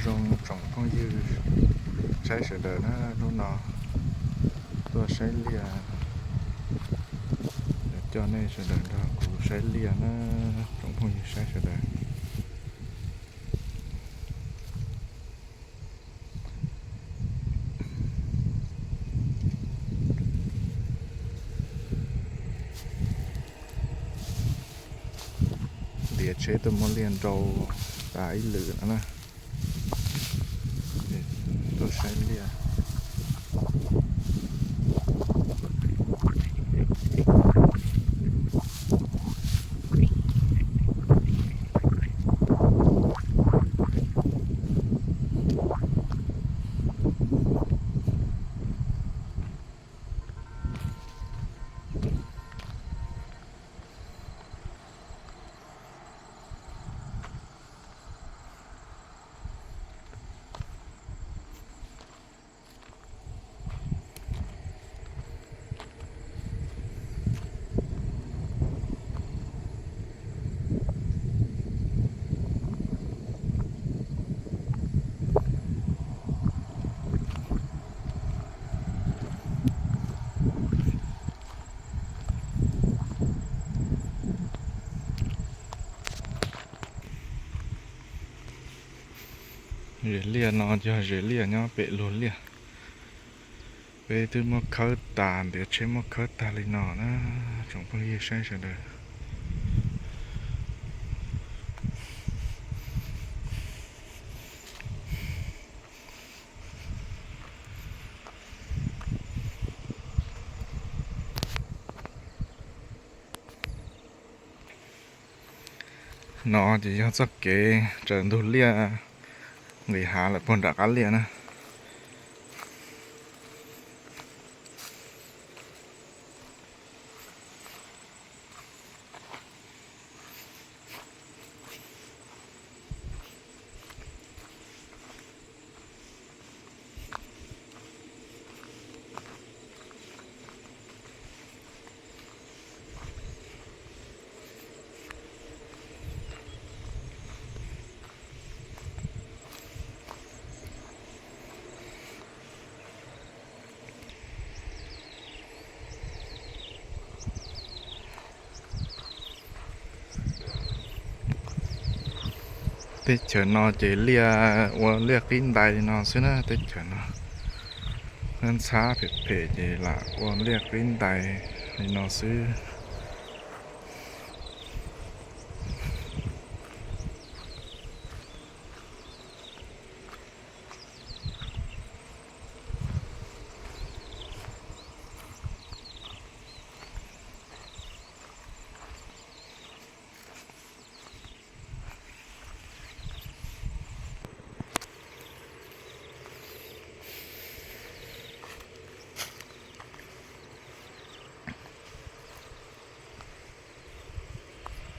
Zoo tsoom phooj ywg saib sawv daws na, hnub no tuaj saib liaj, coj nej sawv daws nrog kuv saib liaj na, tsoom phooj ywg saib sawv daws. Ntiav tsheb tuaj muab liaj nrau tas ib lwm no na. Tuaj saib liaj. Zes liaj no yog zes liaj nyob pem luag liaj. Peb twb muab khawb tas, ntiav tsheb muab khawb tag li no na, tsoom phooj ywg saib sawv daws. No ces yog txoj kev raws ntug liaj, nqis hav lawm puag nram qab liaj na. Teb chaws no ces liaj ua liaj qib ntais li no xwb na, teb chaws no. Ntxhab phem phem ces lam ua liaj qib ntais li no xwb.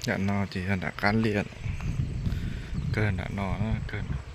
Nram no ces yog nram qab liaj, kawg nram no, kawg nram